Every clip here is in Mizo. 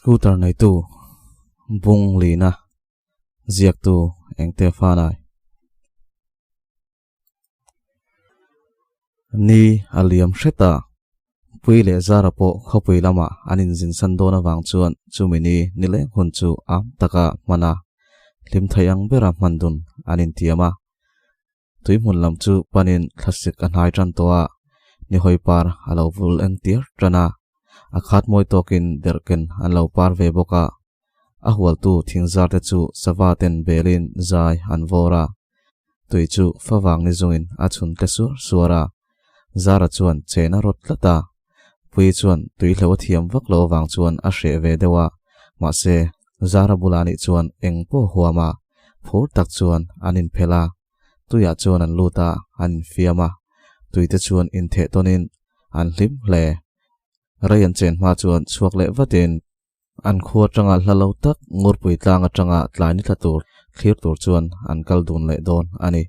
Scooter neitu bung lina ziaktu engte fanai. Ni a liam hret a, Pui leh Zara pawh khawpui lamah an inzin san dawn avang chuan chumi ni nileng hun chu am taka hman a, hlim thei ang bera hman dun an intiam a. Tui hmun lam chu panin thlasik a hnai tan tawh a, ni hawi par a lo vul eng tir tan a, a khat mawi tawkin derhken an lo par ve bawk a. A hualtu thingzar te chu sava ten belin zai an vawr a, tui chu favang ni zungin a chhun tle suar suar a, Zara chuan chen a rawt tlat a. Puii chuan tui hlo a thiam vak lo avang chuan a hreh ve deuh a, mahse Zara bulah nih chuan eng pawh huam a, phur tak chuan an inphelh a, tuiah chuan an lut a, an infiam a, tuite chuan intheh tawnin an hlim hle. Rei an chen hma chuan chhuak leh vatin An khua atanga hla lo tak Ngurpui tlang atanga tlai ni thla tur thlir tur chuan an kal dun leh dawn a ni.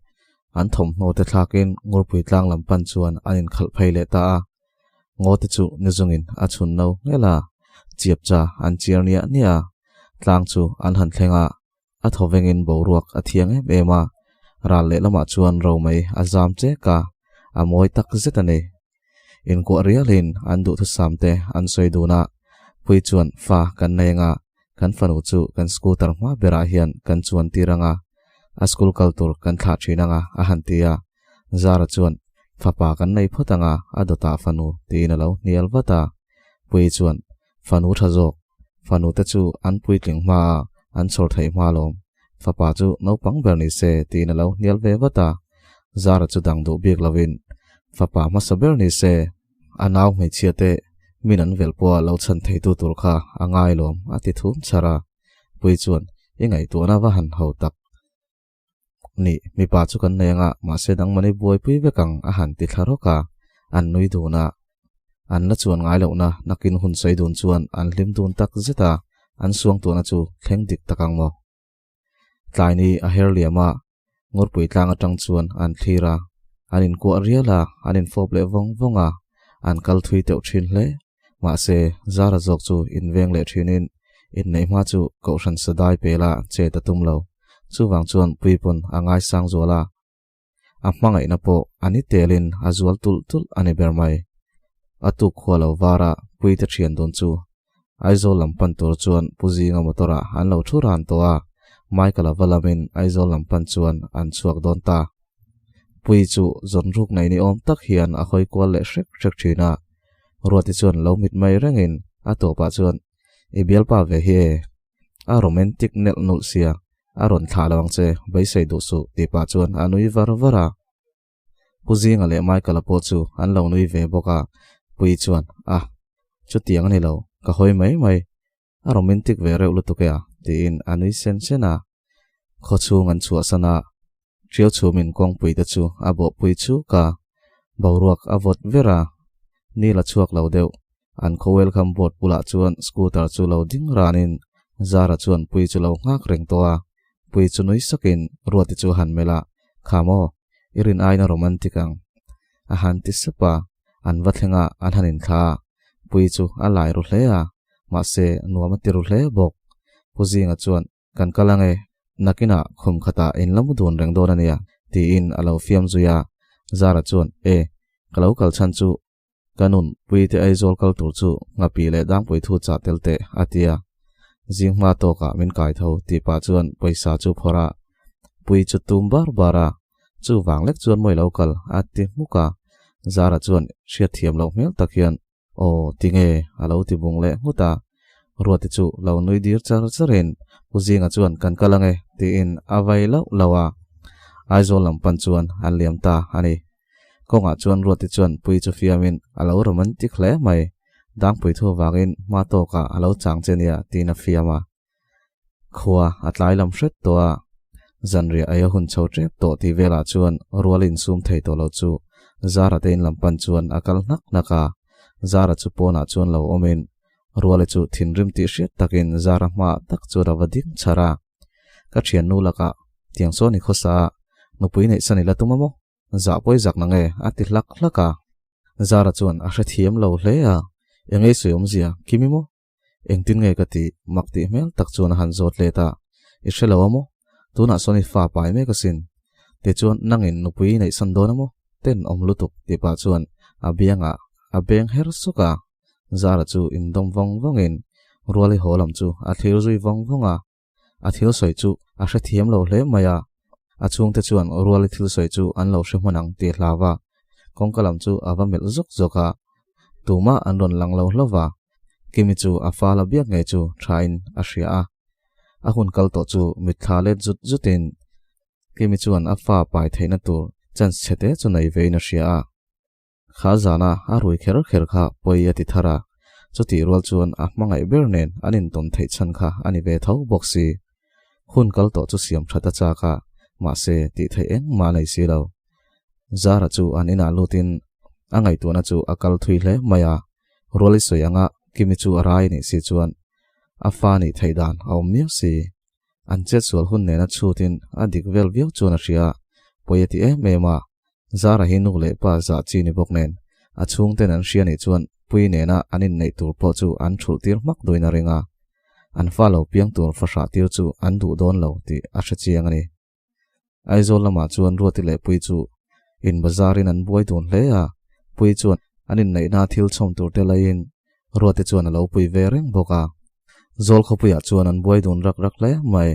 An thawmhnaw te thlakin Ngurpui tlang lam pan chuan an inkhalh phei leh ta a. Ngaw te chu ni zungin a chhun no ngel a, chiap cha an chiar niah niah a, tlang chu an han thleng a, a thaw vengin boruak a thiang em em a, ral lehlamah chuan romei a zam chek a, a mawi tak zet a ni. Inkuah rialin an duhthusam te an sawi dun a, Pui chuan fa kan nei anga, kan fanu chu kan scooter hma berah hian kan chuan tir anga, a school kal tur kan thlah thin anga a han ti a. Zara chuan fapa kan nei phawt anga a dawtah fanu tiin a lo hnial vat a. Pui chuan fanu tha zawk, fanu te chu an puitling hma a, an chhawr theih hma lawm, fapa chu naupang ber ni se tiin a lo hnial ve vat a, Zara chu dang duh bik lovin fapa hmasa ber ni se, a nau hmeichhia te min an velh pawha lo chhan theitu tur kha a ngai lawm a ti thum chhar a, Pui chuan i ngaihtuahna va han ho tak ni, mipa chu kan nei anga mahse dangmani buaipui vek ang a han ti thla rawk a, an nui dun a, an la chuan ngai lohna nakin hun sawi dun chuan an hlim dun tak zet a, an suangtuahna chu thleng dik tak ang maw? Tlai ni a her liam a, Ngurpui tlang atang chuan an thlir a, an inkuah rial a, an infawp leh vawng vawng a, an kal thui teuh thin hle. Mahse, Zara zawk chu inveng leh thinin inneih hma chu Kohhran Sadai pela chet a tum lo. Chuvang chuan Puipawn a ngaisang zual a, a hmangaihna pawh a ni telin a zual tulh tulh a ni ber mai. A tuk khua lo vara Puite thian dun chu Aizawl lam pan tur chuan Pu Zinga motor-ah an lo thu ran tawh a, Michael-a va lamin Aizawl lam pan chuan an chhuak dawn ta. Pui chu zawn ruk nei ni awm tak hian a hawi kual leh hrek hrek thin a, Ruati chuan lo mit mai rengin a tawpah chuan, I bialpa ve hi e, a romantic nelh nulh sia, a rawn thlah lo ang che, beisei duh suh tih pah chuan a nui var var a. Pu Zinga leh Michael-a pawh chu an lo nui ve bawk a, Puii chuan, A, chutiang a ni lo, ka hawi mai mai, a romantic ve reuh lutuk e a, tiin a nui sen sen a. Khawchhung an chhuahsan a, Ṭiau chhumin kawngpui te chu a bawhpui chuk a, boruak a vawt ver a, ni la chhuak lo deuh. An khaw welcome board bulah chuan scooter chu lo ding ranin Zara chuan Puii chu lo nghak reng tawh a, Puii chu nui sakin Ruati chu a han melh a, Kha maw, i rin aiin a romantic ang. A han ti sep a, an va thleng a, an han inthla a, Puii chu a lai ru hle a, mahse nuam a ti ru hle bawk. Pu Zinga chuan, Kan kal ang e, nakinah khum khatah in la mu dun reng dawn a nia, tiin a lo fiam zui a. Zara chuan, E, ka lo kal chhan chu ka nun Puite Aizawl kal tur chu Nghapi leh Dangpui thu chah tel teh, a ti a. Zing hma tawkah min kai tho tih pah chuan pawisa chu phawrh a, Pui chu tum bar bar a, chuvang lek chuan mawi lo kal, a ti hmuk a. Zara chuan hriatthiam loh hmel tak hian, Aw, tinge? a lo ti bung leh nghut a. Ruati chu lo nui dir char charin, Pu Zinga chuan kan kal ange, tiin a vai lauh lauh a. Aizawl lam pan chuan an liam ta a ni. Kawngah chuan Ruati chuan Pui chu fiamin a lo romantic hle mai. Dangpui thu avangin hma tawkah a lo chang che nia, tiin a fiam a. Khua a tlai lam hret tawh a, zanriah ei a hun chho tep tawh tih velah chuan rual insum thei tawh lo chu Zara te in lam pan chuan a kal hnak hnak a, Zara chu pawnah chuan lo awmin Ruali chu thinrim tih hriat takin Zara hmaah tak chuan a va ding chhar a, Ka thiannu lakah tiang sawn i khawsa a, nupui neih san i la tum a maw? Zah pawi zak na nge? a ti hlak hlak a, Zara chuan a hrethiam lo hle a, Engei sawi awmzia, Kimi maw? Engtin nge ka tih? Mak tih hmel tak chuan a han zawt let a. I hre lo a maw? Tunah sawn i fa pai mek asin. Tichuan nangin nupui i neihsan dawn a maw? Ten awm lutuk tih pah chuan a biangah a beng her suk a. Zara chu indawm vawng vawngin Ruali haw lam chu a thlir zui vawng vawng a. A thil sawi chu a hrethiam lo hle mai a, a chhungte chuan Ruali thil sawi chu an lo hre hman ang tih hlau a, kawngka lam chu a va melh zawk zawk a, tumah an rawn lang lo hlauh va, Kimi chu a fal a biak ngei chu thain a hria a, a hun kal tawh chu mitthla let zut zutin Kimi chuan a fa pai theihna tur chance chhete chu nei vein a hria a. Kha zana a rui kher kher kha pawi a ti thar a, chutih rual chuan a hmangaih ber nen an intawn theih chhan kha a ni ve tho bawk si. Hun kal tawh chu siam that a chak a, mahse tih theih engmah a nei si lo. Zara chu an inah lutin a ngaihtuahna chu a kal thui hle mai a, rual i sawi anga Kimi chu a rai a nih si chuan a fa nih theih dan a awm miau si. An chetsual hun nena chhutin a dik vel viau chuan a hria, pawi a ti em em a, Zara hi nu leh pa zah chi ni bawk nen, a chhungten an hria nih chuan Pui nena an inneih tur pawh chu an thulh tir hmak duin a ring a, an fa lo piang tur fahrah tir chu an duh dawn lo tih a hre chiang a ni. Aizawl lamah chuan Ruati leh Pui chu in bazarin an buai dun hle a, Pui chuan an inneihna thil chhawm tur te laiin Ruati chuan a lo pui ve reng bawk a. Zawl khawpuiah chuan an buai dun rak rak hle mai.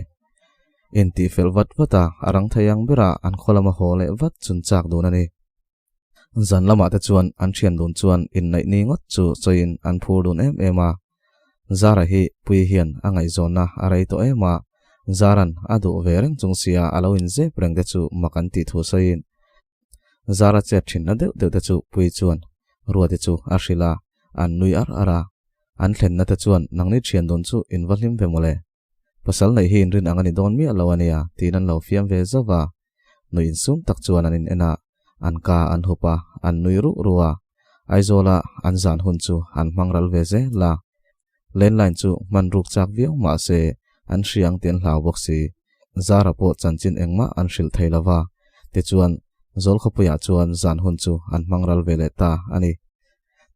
Intih fel vat vat a, a rang thei ang berah an khaw lama haw leh vat chun chak dun a ni. Zan lamah te chuan an thian dun chuan inneih ni ngawt chu chawiin an phur dun em em a. Zara hi Pui hian a ngaihzawnna a rei tawh em a, Zaran a duh ve reng chung sia a lo inzep reng te chu mak an tih thu sawiin Zara chet thinna deuh deuh te chu Pui chuan Ruati chu a hrilh a, an nui ar ar a. An thlenna te chuan nangni thian dun chu in va hlim ve mawle. Pasal neih hi inrin ang a ni dawn miah lo a nia tiin an lo fiam ve zauh a. Nui insum tak chuan an in en a, an ka an hup a, an nui ruh ruh a. Aizawla an zan hun chu an hmang ral ve zel a. Landline chu hman ruk chak viau mah se an hria ang tih an hlau bawk si. Zara pawh chanchin engmah an hrilh thei lo va, tichuan Zawlkhawpuiah chuan zan hun chu an hmang ral ve leh ta a ni.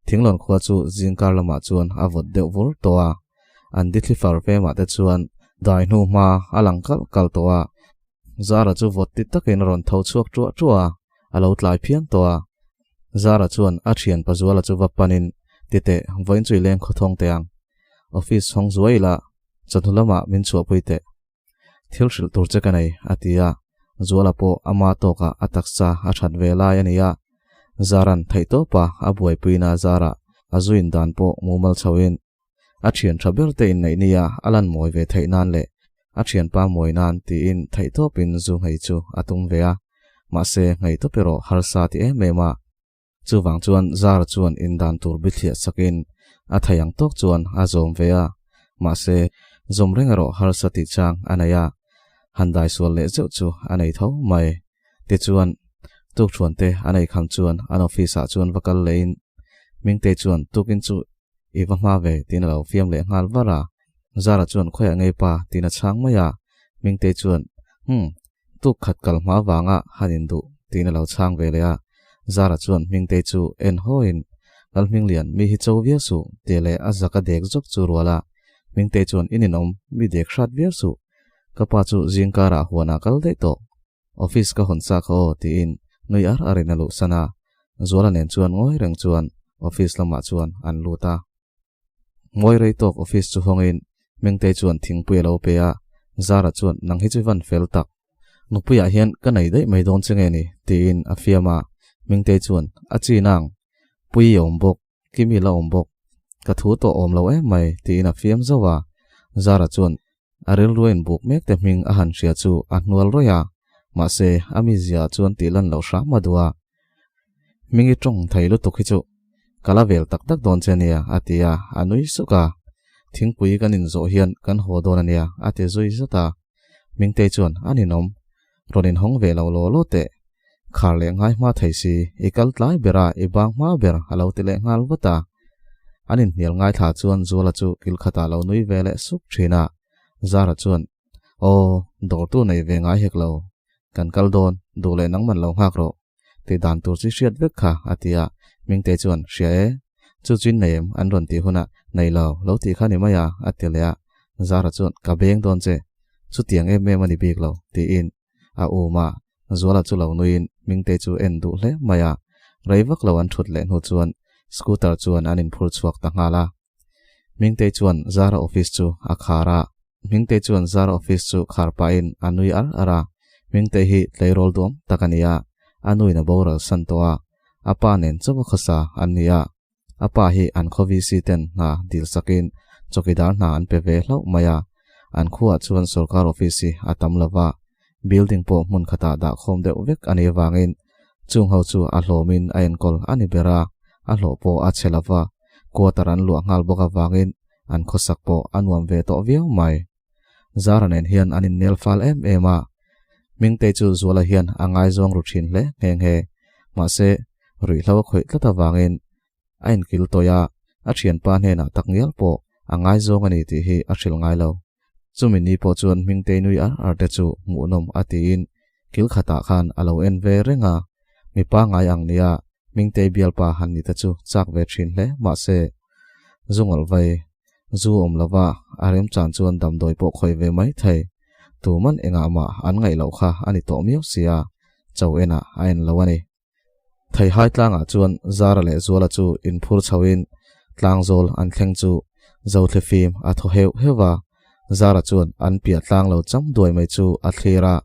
Thinglawn khua chu zingkar lamah chuan a vawt deuh vur tawh a, an dithli far vemah te chuan dai hnu hma a lang kalh kalh tawh a. Zara chu vawt ti takin a rawn tho chhuak ṭuah ṭuah a, a lo tlai phian tawh a. Zara chuan a thian Pazuala chu va panin, Titeh, vawiin chu i leng khawthawng teh ang. Office hawng zuai ila, chawhnu lamah min chhuahpui teh. Thil hrilh tur che ka nei, a ti a. Zuala pawh ama tawkah a taksa a that ve lai a ni a. Zaran theihtawpa a buaipuina Zara a zuin dan pawh mumal chhoin a thian tha ber te inneih nia a lan mawi ve theih nan leh a thianpa mawi nan tiin theihtawpin zu nghei chu a tum ve a. Mahse, nghei tawp erawh harsa ti em em a. Chuvang chuan Zara chuan indan tur bithliah sakin a thei ang tawk chuan a zawm ve a, mahse, zawm reng erawh harsa tih chang a nei a, han dai sual leh zeuh chu a nei tho mai. Tichuan, tukthuan te a nei kham chuan an office ah chuan va kal lehin Hmingtei chuan tukin chu i va hma ve tiin a lo fiam leh nghal var a, Zara chuan khawiah ngei pa tiin a chhang mai a, Hmingtei chuan Umm, tuk khat kal hma vanga han induh tiin a lo chhang ve leh a, Zara chuan Hmingtei chu en hawiin Lalhminglian mi hi cho viau suh tih leh a zak a dek zawk chu rual a, Hmingtei chuan in inawm mi dek hrat viau suh, ka pa chu zingkarah huanah kal daih tawh. Office ka hawn chak aw tiin nui ar arin a luhsan a, Zuala nen chuan ngawi reng chuan office lamah chuan an lut a. Ngawi rei tawk office chu hawngin Mengtei chuan thingpui a lo pe a, Zara chuan nang hi chu i van fel tak, nupuiah hian ka nei daih mai dawn che nge ni tiin a fiam a, Mengtei chuan a chi nang, pui i awm bawk, Kimi la awm bawk, ka thu tawh awm lo em mai tiin a fiam zauh a, Zara chuan A rilru in buk mek te hming a han hria chu a hnual rawih a, mahse a mizia ah chuan tih lan loh hram a duh a. Hming i tawng thei lutuk hi chu ka la vel tak tak dawn che ania a ti a, a nui suk a. Thingpui kan inzawh hian kan haw dawn ania a ti zui zat a. Hmingtei chuan a ninawm, rawn inhawng ve lo law law teh. Khar leh ngai hma thei si, i kal tlai ber a, i bang hma ber a lo ti leh nghal vat a. An inhnial ngaithla chuan Zuala chu kil khatah lo nui ve leh sup thin a. Zara chuan, Aw, dawrtu nei ve ngai hek lo. Kan kal dawn, duh leh nangman lo nghak rawh. Tih dan tur chi hriat vek kha, a ti a. Mingtei chuan, Hria e. Chu chu in nei em? An rawn tih hunah, Nei lo, lo tih kha ni mai a, a ti leh a. Zara chuan, Ka beng dawn che. Chutiang em em a ni bik lo, tiin a um a. Zuala chu lo nuiin Hmingtei chu en duh hle mai a. Rei vak lo an thut leh hnu chuan scooter chuan an inphur chhuak ta nghal a. Hmingtei chuan Zara office chu a khar a. Hmingtei chuan Zara office chu khar pahin a nui ar ar a. Hmingtei hi tleirawl duam tak a ni a, a nuin a boral san tawh a, a pa nen chauh a khawsa an ni a. A pa hi an khaw VC ten hna dil sakin chawkidar hna an pe ve hlauh mai a. An khuaah chuan sorkar office hi a tam lo va, building pawh hmun khatah dah khawm deuh vek a nih avangin chung ho chu a hlawmin a enkawl a ni ber a, a hlawh pawh a chhe lo va, quarter an luah nghal bawk avangin an khawsak pawh a nuam ve tawh viau mai. Zara nen hian an innel fal em em a, Hmingtei chu Zuala hian a ngaizawng ru thin hle nghe nghe. Mahse, ruihhlo a khawih tlat avangin a inkil tawih a, a thianpa hnenah tak ngial pawh a ngaizawng a ni tih hi a hrilh ngai lo. Chumi ni pawh chuan Hmingtei nui ar ar te chu hmuhnawm a tiin kil khatah khan a lo en ve reng a, mipa ngai ang nia Hmingtei bialpa han ni te chu chak ve thin hle mahse, zu ngawlh vai Zu awm lova a remchan chuan damdawi pawh khawi ve mai thei. Tuman engah mah an ngaih loh kha a ni tawh miau sia, cho enah a en lo a ni. Theihai tlangah chuan Zara leh Zuala chu inphur chhoin tlangzawl an thleng chu Zothli fim a thaw heuh heuh a, Zara chuan an piah tlang lo cham duai mai chu a thlir a,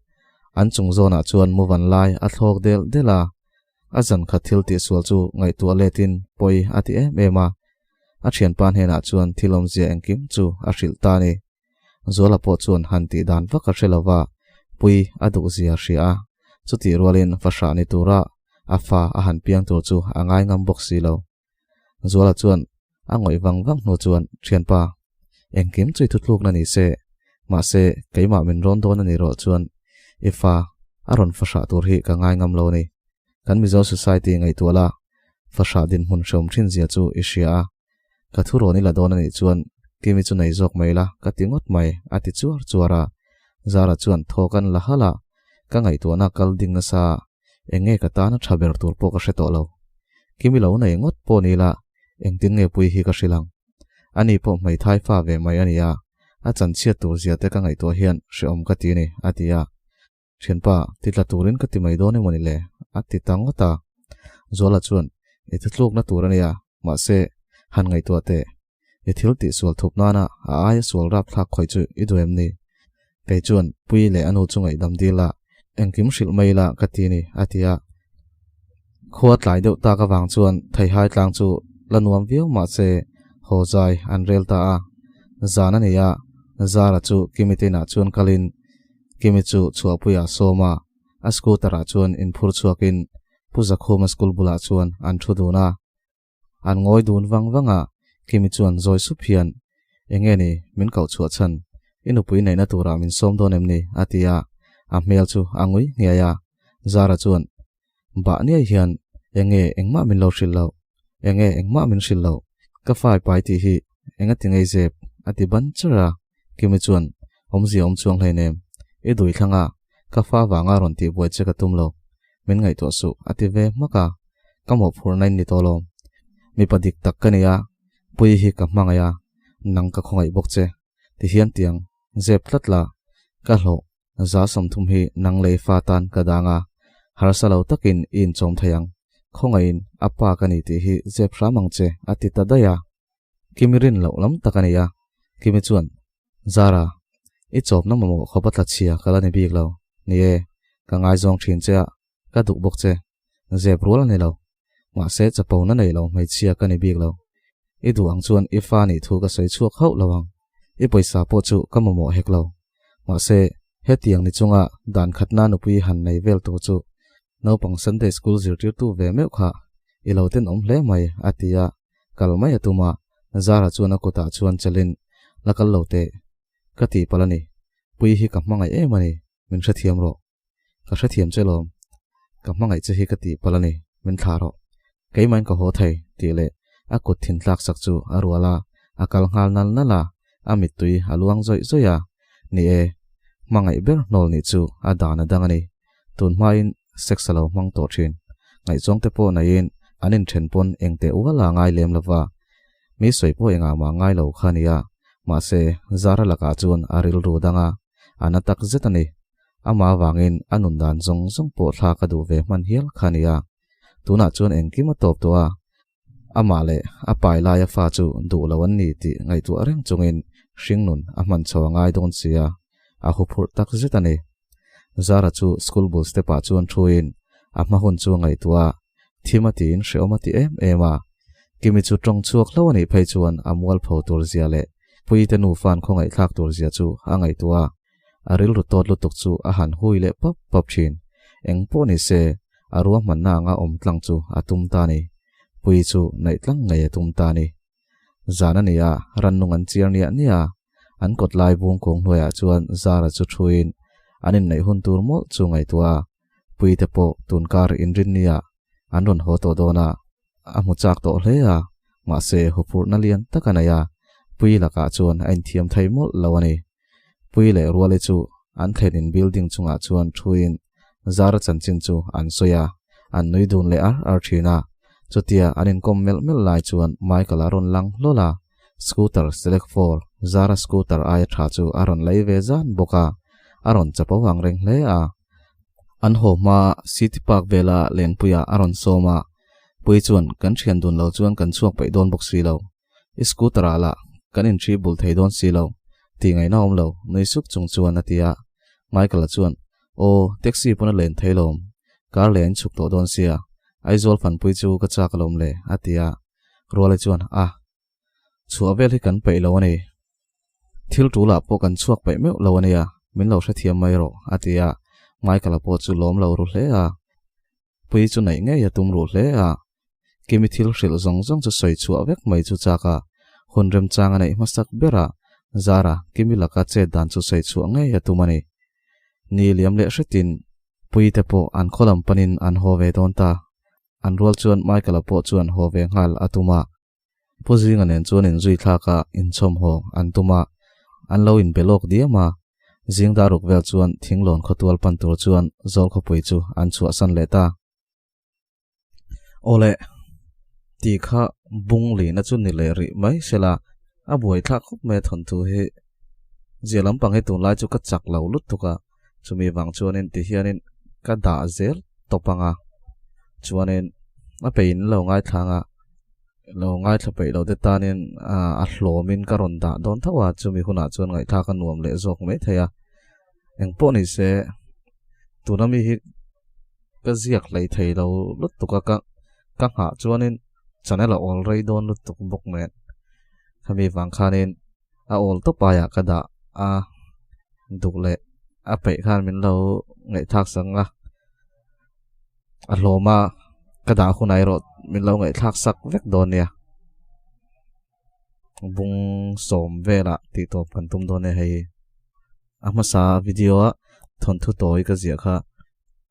an chung zawnah chuan muvan lai a thlawk del del a, A zan khat thil tihsual chu ngaihtuah letin pawi a ti em em a, a thianpa hnenah chuan thil awmzia engkim chu a hrilh ta a ni. Zuala pawh chuan han tih dan vak a hre lo va, pui a duhzia a hria a, chutih rualin fahrah ni tura a fa a han piang tur chu a ngai ngam bawk si lo. Zuala chuan a ngawih vang vang hnu chuan, Thianpa, engkim chu i thutlukna ni se, mahse keimah min rawn dawn a ni rawh chuan i fa a rawn fahrah tur hi ka ngai ngam lo a ni. Kan Mizo society ngaihtuah la, fahrah dinhmun hreawm thin zia chu i hria a, ka thu rawn i la dawn a nih chuan Kimi chu nei zawk mai la ka ti ngawt mai, a ti chuar chuar a. Zara chuan thaw kan la halh a, ka ngaihtuahna kal ding nasa Eng nge ka tana tha ber tur pawh ka hre tawh lo. Kimi lo nei ngawt pawh ni la, engtin nge pui hi ka hrilh ang. Ani pawh hmeithai fa ve mai a ni a, a chanchhiat tur zia te ka ngaihtuah hian hrehawm ka ti a ni, a ti a. Thianpa, ti tla turin ka ti mai dawn emawni le? a ti ta ngawt a. Zuala chuan, I thutlukna tur a nia, mahse, han ngaihtuah teh. I thil tih sual thup nana a aia sual rapthlak khawih chu i duh em ni? Kei chuan Pui leh a nu chu ngaihdam dil a, engkim hrilh mai ila ka ti ni, a ti a. Khua tlai deuh tak avang chuan Theihai tlang chu la nuam viau mahse haw zai an rel ta a. Zan a nei a, Zara chu Kimi te inah chuan kalin Kimi chu chhuahpuiah a sawm a, a scooter ah chuan inphur chhuakin Pu Zakhuma school bulah chuan an thu dun a. An ngawi dun vang vang a, Kimi chuan zawi sup hian, Enge ni, min koh chhuah chhan, i nupui neihna turah min sawm dawn em ni? a ti a, a hmel chu a ngui nghiai a. Zara chuan, Bah niai hian, enge engmah min lo hrilh loh, enge engmah min hrilh loh, ka fai pai tih hi enga ti ngei zep? a ti ban char a. Kimi chuan, Awmzia awm chuang hleinem, i dui thlang a, ka fa vanga rawn tihbuai che ka tum lo, Min ngaihtuah suh, a ti ve hmak a, ka mawhphurhna in ni tawh lo. Mipa dik tak ka ni a, Puii hi ka hmangaih a, nang ka khawngaih bawk che. Ti hian tiang, zep tlat la, ka hlawh, 30 hi nang lei fa tan ka dang a, harsa lo takin i inchawm thei ang, khawngaihin a pa ka ni tih hi zep hram ang che, a ti ta daih a. Kimi rin loh lam tak a ni a, Kimi chuan, Zara, i chawpna mamawh khawp a tla chhia ka la ni bik lo. Ni e, ka ngaizawng thin che a, ka duh bawk che. Zep rual a ni lo. Mahse, chapona nei lo hmeichhia ka ni bik lo. I duh ang chuan i fa nih thu ka sawi chhuak hauh lo ang. I pawisa pawh chu ka mamawh hek lo. Mahse, hetiang ni chunga dan khatna nupui han nei vel tur chu naupang Sunday school zirtirtu ve meuh kha i lo tenawm hle mai, a ti a. Kal mai a tum a, Zara chuan a kutah chuan chelin, La kal lo teh, ka tih palh a ni. Pui hi ka hmangaih em a ni, min hrethiam rawh. Ka hrethiam che lawm. Ka hmangaih che hi ka tih palh a ni, min thlah rawh. Keimahin ka haw thei, tih leh a kut thin tlak sak chu a rual a, a kal nghal nal nal a, a mittui a luang zawih zawih a. Ni e, hmangaih ber hnawl nih chu a dan a dang a ni. Tun hmain sex a lo hmang tawh thin. Ngaihzawng te pawh naiin An inthen pawn engteh ual a ngai lem lova, mi sawi pawh engah mah ngai lo kha nia. Mahse, Zara lakah chuan a rilru dang a, a na tak zet a ni. Amah avangin a nun dan zawng zawng pawh thlak a duh ve hman hial kha nia. Tunah chuan engkim a tawp tawh a, amah leh a pai laia fa chu duh lo an ni tih ngaihtuah reng chungin hringnun a hman chho a ngai dawn sia, a huphurh tak zet a ni. Zara chu school bul step ah chuan thuin a hma hun chu a ngaihtuah a, thim a tiin hrehawm a ti em em a. Kimi chu tawng chhuak hlo a nih phei chuan a mualpho tur zia leh Puite nufa'n khawngaihthlak tur zia chu a ngaihtuah a, a rilru tawt lutuk chu a han hui leh pap pap thin. Eng pawh ni se, a ruahmanna anga awm tlang chu a tum ta ni. Pui chu naih tlang ngei a tum ta ni. Zan a ni a, rannung an chiar niah niah a, an kawt lai bung kung hnuaiah chuan Zara chu thuin an inneih hun tur mawlh chu ngaihtuah a, Puite pawh tunkar inrinniah an rawn haw tawh dawn a, a hmu chak tawh hle a, mahse huphurhna lian tak a nei a, Pui lakah chuan a inthiam thei mawlh lo a ni. Pui leh Ruali chu an thlenin building chungah chuan thuin Zara chanchin chu an sawi a, an nui dun leh ar ar thin a. Chutia an inkawm melh melh lai chuan Michael a rawn lang hlawl a, scooter select four Zara scooter aia tha chu a rawn lei ve zan bawk a, a rawn chapo ang reng hle a. An haw hma City Park vela Lenpuia a rawn sawm a, Pui chuan kan thian dun lo chuan kan chhuak peih dawn bawk si lo. I scooter ah lah kan inṭhi bul thei dawn si lo, tih ngaihna awm lo, nui suk chung chuan a ti a. Michael-a chuan, Aw, taxi pawn a len thei lawm, car leh an chhuk tawh dawn sia, Aizawl fanpui chu ka chak alawm le, a ti a. Ruali chuan, A, chhuah vel hi kan peih lo a ni. Thil ṭulah pawh kan chhuak peih meuh lo a nia, min lo hrethiam mai rawh, a ti a. Michael-a pawh chu lawm lo ru hle a. Pui chu neih ngei a tum ruh hle a, Kimi thil hrilh zawng zawng chu sawi chhuah vek mai chu chak a, hun remchang a neih hmasak berah Zara Kimi laka chet dan chu sawi chhuah ngei a tum a ni. Ni liam leh hretin Pui te pawh an khaw lam panin an haw ve dawn ta. An rual chuan Michael-a pawh chuan haw ve nghal a tum a. Pu Zinga nen chuan inzui thlak a inchhawm haw an tum a, an lo inbe lawk diam a. Zing dar ruk vel chuan Thinglawn khawtual pan tur chuan Zawl khawpui chu an chhuahsan leh ta. Awle, ti kha bung lihna chu ni leh rih mai sela, a buaithlak khawp mai a thawnthu hi. Zia lampang hi tunlai chu ka chak lo lutuk a, chumi vang chuanin ti hianin ka dah zel tawp ang a, chuanin a peiin lo ngaithlang a, lo ngaithla peih lo te tanin a hlawmin ka rawn dah dawn tho a, chumi hunah chuan ngaihthlak a nuam leh zawk mai thei a, engpawh ni se tuna mi hi ka ziak hlei thei lo lutuk a, ka ka nghah chuanin channel a awl rei dawn lutuk bawk nen khami vang khanin a awl tawp aiah ka dah a duh leh a peih khan min lo ngaihthlak sak a a hlawm a ka dah hunah erawh min lo ngaihthlak sak vek dawn nia bung sawm velah tih tawp kan tum dawn nia hei a hmasa video a thawnthu tawi ka ziah kha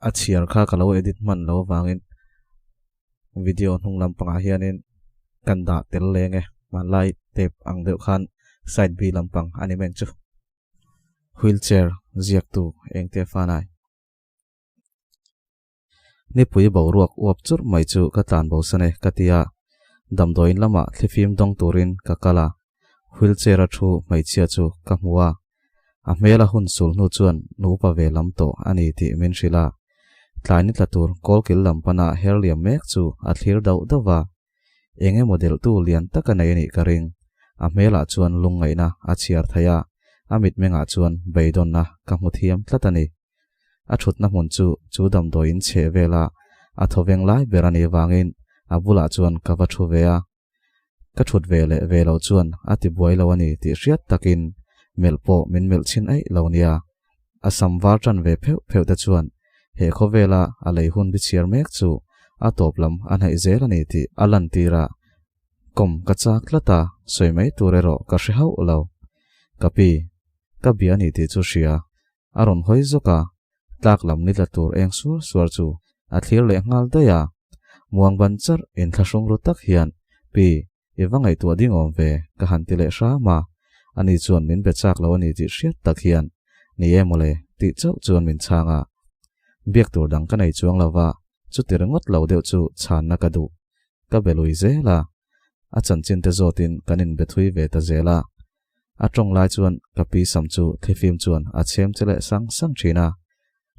a chhiar kha ka lo edit hman lo avangin Video hnung lampangah hianin kan dah tel leng e, hmanlai tape ang deuh khan side B lampang a ni meng chu. Wheelchair ziaktu engte fanai. Nipui boruak uap churh mai chu ka tlan bo san e ka ti a, damdawiin lamah thlifim dawng turin ka kal a, wheelchair a thu hmeichhia chu ka hmu a, A hmel a hun sul hnu chuan nupa ve lam tawh a ni tih min hrilh a. Tlai ni tla tur kawlkil lam pana her liam mek chu a thlir dauh dauh va. Eng emaw delhtu lian tak a nei a nih ka ring. A hmelah chuan lungngaihna a chhiar thei a, a mitmengah chuan beidawnna ka hmu thiam tlat a ni. A thutna hmun chu chu damdawiin chheh vela a thawveng lai ber a nih vangin a bulah chuan ka va thu ve a. Ka thut ve leh ve lo chuan a ti buai lo a ni tih hriat takin melh pawh min melh chhin aih lo nia. A sam var tan ve pheuh pheuh te chuan he khawvela a lei hun bichhiar mek chu a tawp lam a hnaih zel a ni tih a lantir a. Kawm ka chak tlat a, sawi mai tur erawh ka hre hauh lo. Ka pi, ka bia a ni tih chu hria. A rawn hawi zawk a, tlak lam ni tla tur eng suar suar chu a thlir leh nghal daih a. Muang ban charh inthlahrung ru tak hian, Pi, i va ngaihtuah ding awm ve, ka han ti leh hram a. Ani chuan min be chak lo a ni tih hriat tak hian, Ni e mawle, tih chauh chuan min chhang a. Biak tur dang ka nei chuang lo va, chuti ringawt lo deuh chu chhanna ka duh. ka be lui zel a, a chanchin te zawtin kan inbe thui ve ta zel a. A tawng lai chuan ka pi sam chu thlifim chuan a chhem che leh sang sang thin a,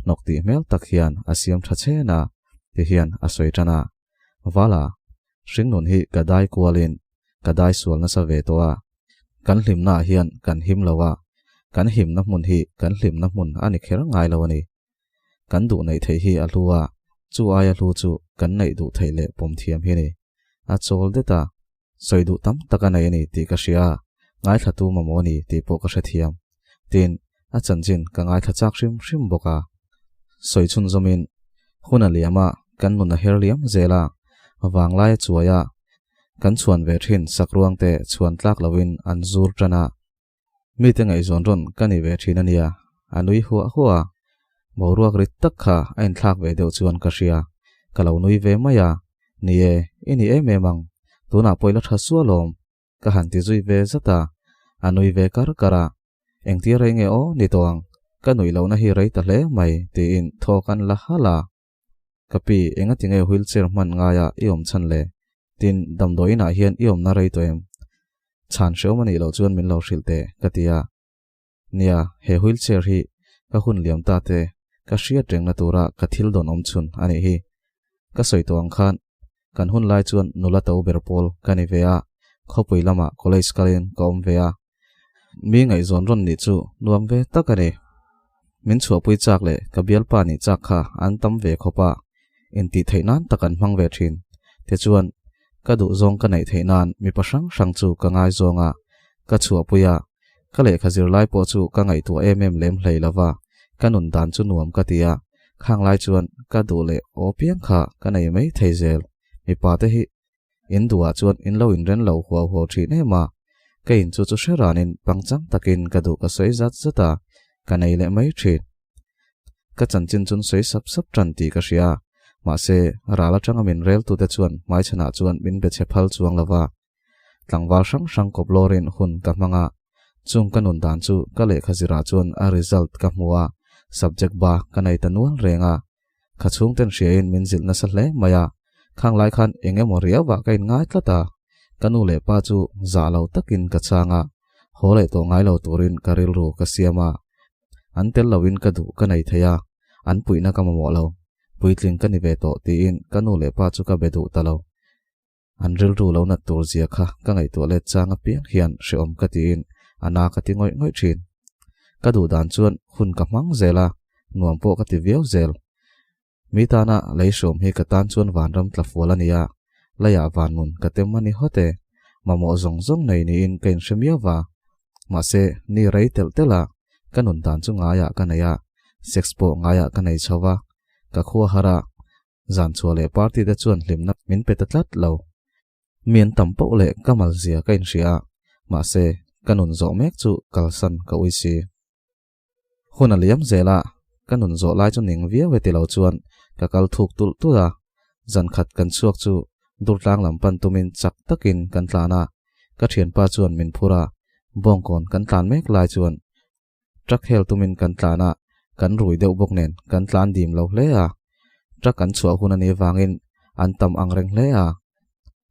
hnawk tih hmel tak hian a siam tha chen a, ti hian a sawi tan a. Vala, hringnun hi ka dai kualin ka dai sual nasa ve tawh a, kan hlimnaah hian kan him lo a, kan himna hmun hi kan hlimna hmun a ni kher ngai lo a ni. Kan duh neih theih hi a hlu a, chu aia hlu chu kan neih duh theih leh pawm thiam hi a ni. A chawl det a, sawi duh tam tak a nei a ni tih ka hria a, ngaithlatu mamawh a ni tih pawh ka hrethiam. Tin, a chanchin ka ngaithla chak hrim hrim bawk a. Sawi chhunzawmin, hun a liam a, kan nun a her liam zel a, vanglai a chuai a, kan chhuan ve thin sakruang te chhuan tlak loin an zur tan a. Mite ngaihzawn rawn ka ni ve thin a nia, a nui huah huah a. Boruak rit tak kha a inthlak ve deuh chuan ka hria, ka lo nui ve mai a. Ni e, i ni em em ang, tunah pawh i la tha sual awm, ka han ti zui ve zat a. A nui ve kar kar a, Engtia rei nge aw ni tawh ang, ka nuih lohna hi rei ta hle mai, tiin thaw kan la halh a. Ka pi, engati nge wheelchair hman ngaia i awm chhan le? Tin, damdawi inah hian i awmna rei tawh em? Chhan hreawm a nih loh chuan min lo hrilh teh, ka ti a. Nia, he wheelchair hi ka hun liam ta te, ka hriat rengna tura ka thil dawn awm chhun a nih hi. Ka sawi tawh ang khan, kan hun lai chuan nula to ber pawl ka ni ve a, khawpui lamah college kalin ka awm ve a. Mi ngaihzawn rawn nih chu nuam ve tak a ni. Min chhuahpui chak leh ka bialpa nih chak kha an tam ve khawp a, intih theih nan tak an hmang ve thin. Tichuan, ka duhzawng ka neih theih nan mipa hrang hrang chu ka ngaizawng a, ka chhuahpui a, ka lehkha zirlai pawh chu ka ngaihtuah em em lem hlei lo va, ka nun dan chu nuam ka ti a, khang lai chuan ka duh leh aw piang kha ka nei mai thei zel. Mipa te hi In duhah chuan in lo inren lo huau huau thin em a, ka in chu chu hre ranin pangchang takin ka duh ka sawi zat zat a, ka nei leh mai thin. Ka chanchin chun sawi sap sap tan tih ka hria, mahse ral atanga min reltute chuan hmaichhanah chuan min be chhe phal chuang lo va. Tlangval hrang hrang kawp lawrin hun ka hmang a, chung ka nun dan chu ka lehkha zirah chuan a result ka hmu a, subject ba ka nei ta nual reng a, Ka chhungten hriain min zilh nasa hle mai a, khang lai khan eng emaw riauah ka inngai tlat a, ka nu leh pa chu zah lo takin ka chang a, haw leh tawh ngai lo turin ka rilru ka siam a, an tel loin ka duh ka nei thei a, an puihna ka mamawh lo, puitling ka ni ve tawh tiin ka nu leh pa chu ka be duh ta lo. An rilru lo nat tur zia kha ka ngaihtuah let chang apiang hian hrehawm ka tiin a na ka ti ngawih ngawih thin. Ka duh dan chuan hun ka hmang zel a, nuam pawh ka ti viau zel. Mi tana lei hreawm hi ka tan chuan vanram tla fual a ni a, leiah vanmun ka tem a ni hawt e. Mamawh zawng zawng nei niin ka inhre miau va. Mahse, ni rei telh telh a, ka nun dan chu ngaiah ka nei a, sex pawh ngaiah ka nei chho va, ka khua har a, Zan chhuah leh party te chuan hlimna min pe ta tlat lo. Mi an tam poh leh ka mal zia ka inhria a, mahse ka nun zawh mek chu kalsan ka ui si. Hun a liam zel a, ka nun zawh lai chu ning viau e ti lo chuan ka kal thuk tulh tulh a, zan khat kan chhuak chu Durtlang lam pan tumin chak takin kan tlan a, ka thianpa chuan min phur a, bawngkawn kan tlan mek lai chuan Truck hel tumin kan tlan a, kan rui deuh bawk nen kan tlan dim lo hle a. Truck an chhuah hun a nih vangin an tam ang reng hle a.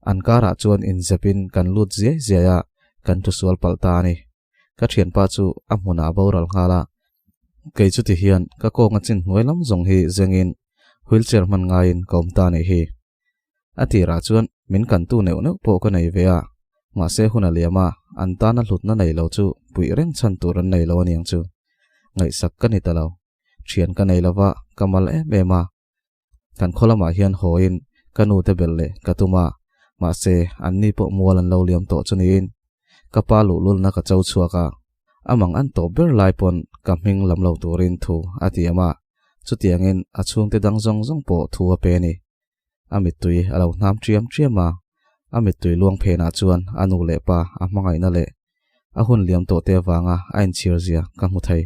An karah chuan inzepin kan lut ziai ziai a, kan thusual palh ta a ni. Ka thianpa chu a hmunah a boral nghal a. Kei chuti hian ka kawnga chin hnuai lam zawng hi zengin wheelchair hman ngaiin ka awm ta a nih hi. A tirah chuan min kantu neuh neuh pawh ka nei ve a, mahse hun a liam a, an tana hlutna nei lo chu puih reng chhan tur an nei lo aniang chu. Ngaihsak ka ni ta lo. Thian ka nei lova, ka mal em em a. Kan khaw lamah hian hawiin ka nu te belh leh ka tum a, mahse anni pawh mual an lo liam tawh chu niin ka pa luhlulna ka cho chhuak a, amang an tawp ber lai pawn ka hming lam lo turin thu a tiam a, chutiangin a chhungte dang zawng zawng pawh thu a pe a ni. A mittui a lo hnam ṭiam ṭiam a, a mittui luang phenah chuan a nu leh pa a hmangaihna leh a hun liam tawh te avanga a inchhir zia ka hmu thei.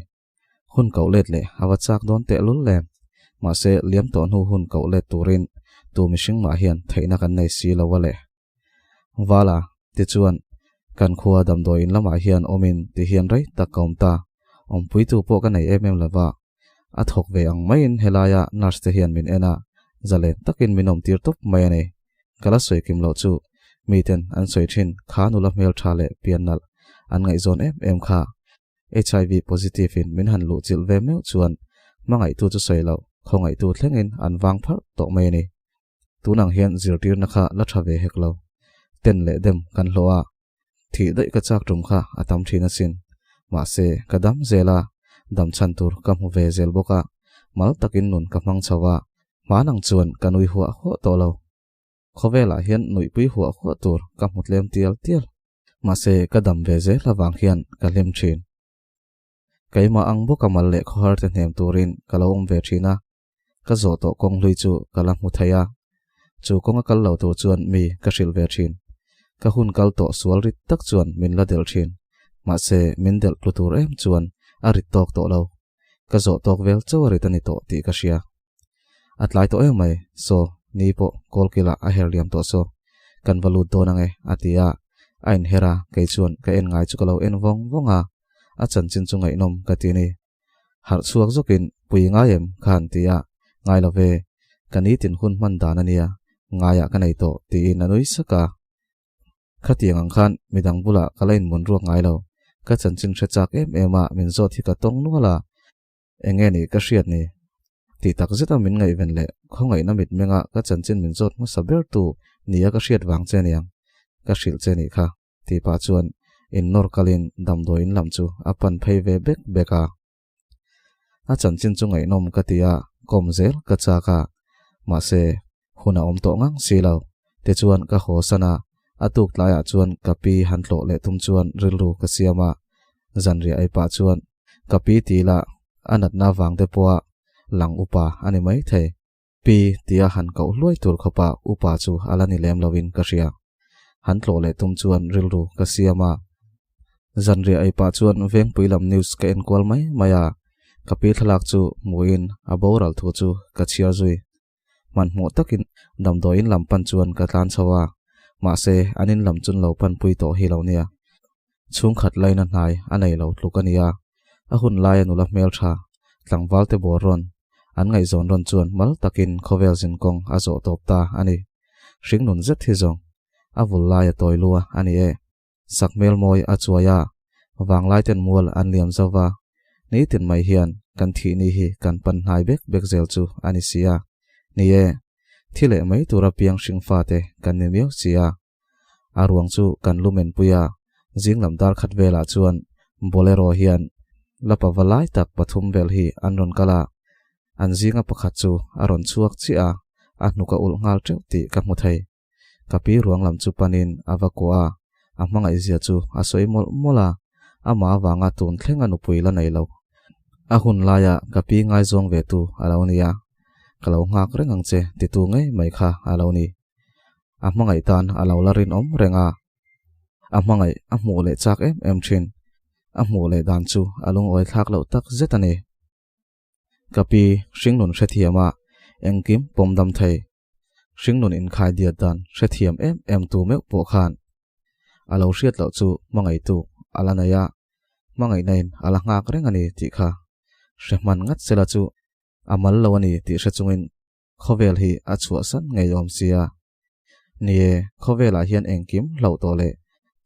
Hun koh let leh a va chak dawn tehlul le. Mahse, liam tawh hnu hun koh let turin tu mihring mah hian theihna kan nei si lo a le. Vala, tichuan, kan khua damdawi in lamah hian awmin ti hian rei tak ka awm ta. Awmpuitu pawh ka nei em em lova. A thawk ve ang maiin helaia nurse te hian min en a, zalen takin min awmtir tawp mai a ni. Ka la sawi kim loh chu miten an sawi thin kha nula hmel tha leh pian nalh an ngaihzawn em em kha. HIV positive in min han luh chilh ve meuh chuan hmangaihtu chu sawi loh khawngaihtu thlengin an vang pharh tawh mai a ni. Tunang hian zirtirna kha la tha ve hek lo. Ten leh dem kan hlawh a, thih daih ka chak tum kha a tam thin asin. Mahse, ka dam zel a, dam chhan tur ka hmu ve zel bawk a, mal takin nun ka hmang chho a, hmanang chuan ka nui huah huah tawh lo. Khawvelah hian nuihpui huah huah tur ka hmu tlem tial tial. Mahse, ka dam ve zel avang hian ka hlim thin. Keimah ang bawka mal leh khawhar te hnem turin ka lo awm ve thin a, ka zawh tawh kawng hlui chu ka la hmu thei a, chu kawnga kal lo tur chuan mi ka hrilh ve thin. Ka hun kal tawh sual rit tak chuan min la delh thin, mahse min delh tlu tur em chuan a rit tawk tawh lo. Ka zawh tawk vel chauh a rit a ni tawh tih ka hria. A tlai tawh em mai, saw, ni pawh kawlkilah a her liam tawh saw, kan va lut dawn ange, a ti a, a inher a, kei chuan ka en ngai chu ka lo en vawng vawng a, a chanchin chu ngaihnawm ka ti ni. Harh chhuak zawkin pui ngai em ka han ti a, ngai lo ve, ka nitin hun hman dan a nia, ngaiah ka nei tawh tiin a nui sak a. Khatiang ang khan midang bulah ka la inmun ruak ngai lo, ka chanchin hre chak em em a min zawt hi ka tawng nual a, eng nge ni ka hriat ni? Tih tak zeta min ngaihven leh khawngaihna mitmenga ka chanchin min zawt hmasa ber tu nia ka hriat vang che niang, ka hrilh che nih kha. Tih pah chuan in nawr kalin damdawiin lam chu a pan phei ve bek bek a. A chanchin chu ngaihnawm ka ti a, kawm zel ka chak a. Mahse, hun a awm tawh ngang si lo. Tichuan ka haw san a, a tuk tlaiah chuan ka pi han tlawh leh tum chuan rilru ka siam a. Zanriah ei pah chuan ka pi ti la a natna vang te pawha lang upa a ni maithei. Pi tia han koh hluai tur khawpa upa chu a la ni lem loin ka hria. Han tlawh leh tum chuan rilru ka siam a. Zanriah ei pah chuan Vengpui lam news ka en kual mai mai a, ka pi thlalak chu hmuin a boral thu chu ka chhiar zui. Hmanhmawh takin damdawiin lam pan chuan ka tlan chho a, mahse an in lam chun lo panpui tawh hi lo nia. Chhungkhat laina hnai a nei lo tluk a nia. A hun laia nula hmeltha, tlangval te bawr rawn, an ngaihzawn rawn chuan mal takin khawvel zinkawng a zawh tawp ta a ni. Hringnun zet hi zawng a vul laia tawi lua a ni e. Sakhmel mawi a chuai a, vanglai ten mual an liam zo va, nitin mai hian kan thih ni hi kan pan hnai bek bek zel chu a ni si a. Ni e, thi leh mai tura piang hring fate kan ni miau si a. A ruang chu kan lu menpui a, zing lam dar khat velah chuan Bolero hian lapa va lai tak pathum vel hi an rawn kal a, an zinga pakhat chu a rawn chhuak chiah a, a hnuk a ulh nghal teuh tih ka hmu thei. Ka pi ruang lam chu panin a va kuah a, a hmangaihzia chu a sawi mawlh mawlh a, amah avanga tun thleng a nupui la nei lo. A hun laia ka pi ngaizawng ve tu a lo ni a, ka lo nghak reng ang che titu ngei mai kha a lo ni. A hmangaih tan a lo la rinawm reng a, a hmangaih a hmuh leh chak em em thin. A hmuh leh dan chu a lungawi thlak loh tak zet a ni. Ka pi hringnun hrethiam a, engkim pawm dam thei. Hringnun inkhai diat dan hrethiam em em tu meuh pawh khan a lo hriat loh chu hmangaihtu a la nei a, hmangaihna in a la nghak reng a ni tih kha hre hman ngat sela chu a mal lo a ni tih hre chungin Khawvel hi a chhuahsan ngei awm sia. Ni e, khawvelah hian engkim hlauh tawh leh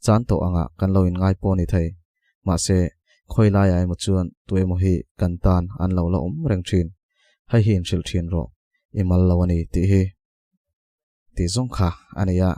chan tawh angah kan lo inngai pawh ni thei. Mahse, khawi laiah emaw chuan tu emaw hi kan tan an lo la awm reng thin. Hei hi inhrilh thin rawh, i mal lo a ni tih hi. Tih zawng kha a nei a.